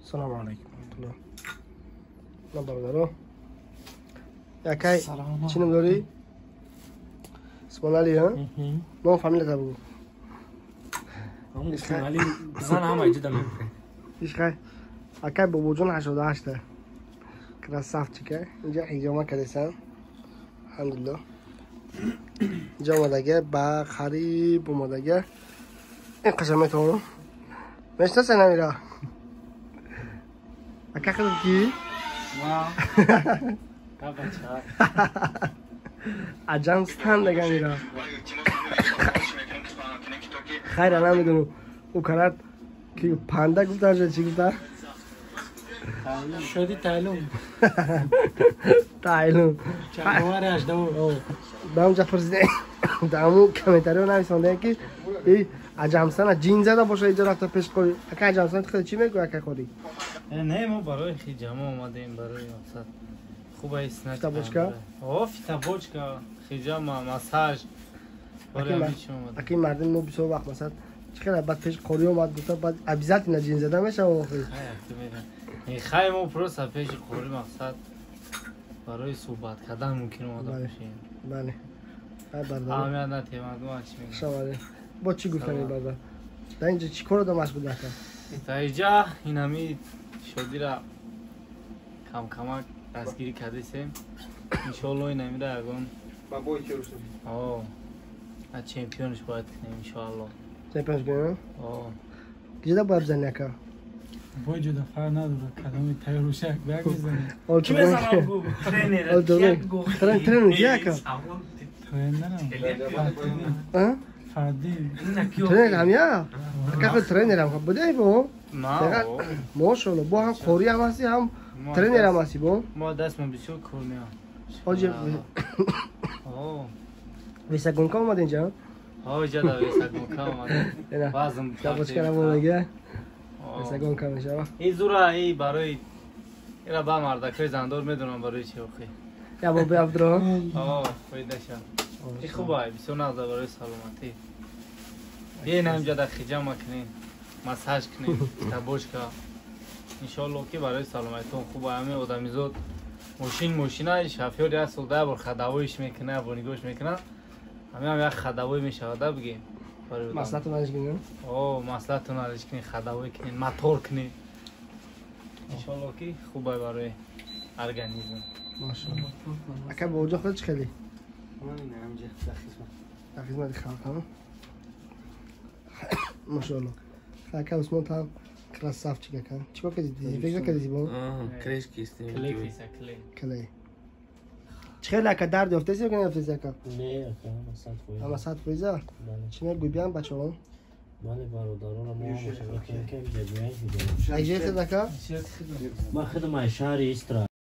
Салому алейкум раҳматуллоҳ. На бародаро. Якай чӣ ном дорӣ? Усмонали, ҳа? Ном фамилията бугӯ. Усмонали зан ҳама иҷода мекунад. Ишқай. Акай бобоҷон 88-та. Красавчик, инҷа ҳиҷома кардесан. Алҳамдулиллоҳ. Инҷа омадага, ба қариб омадага. Ин қаша метавонам. Мешинасен амира? Ака худат ки? Аҷам стан дага амира. Хайра намедонам. Ӯ карад ки панда гуфта чӣ гуфта? Шоди тайлум. Тайлум. Чанговари аждаҳо. Ба онҷа пурсидем. Дар ҳамун комментариҳо нависондаем ки и аҷамсана ҷин зада боша иҷо рафта пеш қори. Ака аҷамсан худ чӣ мегӯ ака қори? Не, мо барои хиҷама омадем, барои мақсад. Хуба иснат. Фитобочка? О, фитобочка, хиҷама, массаж. Барои ҳамин чӣ омадем. Аки мардум мо бисёр вақт масалан чӣ хела баъд пеш қори омад гуфта баъд обязательно ҷин зада мешава охир. Хай мо просто пеши қори мақсад барои суҳбат кардан мумкин омада бошем. Бале. Хай бардар. Аҳамият надиҳем, мардум чӣ мегӯяд. Шавале. Бо чӣ гуфтани бардар? Дар инҷа чӣ кор одам машғул ака? Дар инҷа ин ҳами шодира камкамак дастгирӣ кардесем. Иншоалло ин ҳамида ягон о чемпионш бояд кунем иншоалло. Чемпионш кунем? О. Киҷода бояд бизанӣ ака? Бой ҷуда фарқ надорад, кадоми тайёр шак як мезанем. Ки мезанам гу? Тренер. Тренер ки ака? Тренерам. А? Фардин. Тренер ҳам я? Ака худ тренерам будай бо? Мошалло, бо ҳам қори ҳам ҳастӣ, ҳам тренер ҳам ҳастӣ бо? Мо дастмон бисёр кор меояд. Ҳоҷи весагонка омад инҷа? Ҳоҷа да весагонка омад. Вазм табочка рамонага. Весагонка мешава. Ин зура и барои ира ба мардакои зандор медонам барои чи охи. Я бо биабдро. О, фоидаша. И хуба, бисёр нағза барои саломатӣ. Биен ҳамҷа да хиҷама кунем, массаж кунем, табочка. Иншоалло ки барои саломатитон хуба. Ҳамин одамизод мошин мошина шофёр як сол да бор хадавоиш мекуна, як бор нигоҳш мекуна. Ҳамин ҳам як хадавой мешавад да бигем. Маслиҳатон алиш кунем? О, маслиҳатон алиш кунем, хадавой кунем, мотор кунем. Иншоалло ки хуба барои организм. Машалло. Ака бобоҷон худ чӣ хеле? Дар хизмати халқ, ҳа? Машалло. Ака Усмон там красавчик ака. Чӣ кор кардӣ? Дезинфекция кардӣ бо? Клей кистем. Клей киса, клей. Клей. Чӣ хеле ака дард ёфтаси ё наёфтаси ака? Не, ака, ҳама 100%. Ҳама 100%? Чӣ мегӯй биям бачаҳо? Бале, бародаронро мо ҳамаша мекунем ки ҷабият. Аҷои худ ака? Ман худам аз шаҳри Истра.